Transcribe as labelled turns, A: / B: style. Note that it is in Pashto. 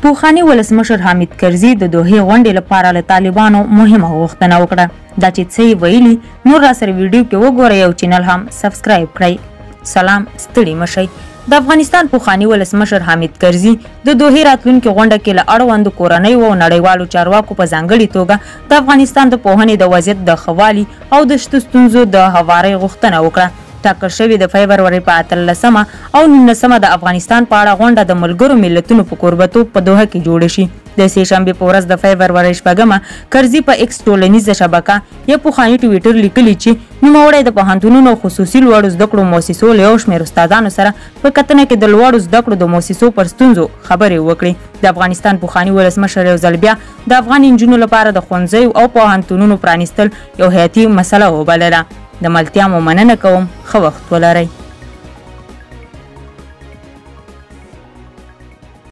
A: پخواني ولسمشر حامد کرزي د دوحې غونډې لپاره له طالبانو مهمه غوښتنه وکړه. دا چې څه یې ویلي، نور راسره ویډیو کې وګورئ او چینل هم سبسکرایب کړئ. سلام، ستړي مه شئ. د افغانستان پخواني ولسمشر حامد کرزي د دوحې راتلونکې غونډه کې له اړوندو کورنیو او نړیوالو چارواکو په ځانګړي توګه د افغانستان د پوهنې د وضعیت د ښه والي او د شته ستونزو د هوارۍ غوښتنه وکړه. ټاکل شوې د فبرورۍ په 18مه او 19مه د افغانستان په اړه غونډه د ملګرو ملتونو په کوربتوب په دوحه کې جوړه شي. د سې شنبې په ورځ د فبرورۍ 6مه کرزي په ایکس ټولنیزه شبکه یا پخواني ټویټر لیکلي چې نوموړی د پوهنتونونو او خصوصي لوړو زده کړو موسسو له یو شمېر استادانو سره په کتنه کې د لوړو زده کړو د موسسو پر ستونزو خبرې وکړې. د افغانستان پخواني ولسمشر یو ځل بیا د افغان نجونو لپاره د ښوونځیو او پوهنتونونو پرانیستل یو حیاتي مسله وبلله. د ملتیا مو مننه کوم، ښه وخت ولرئ.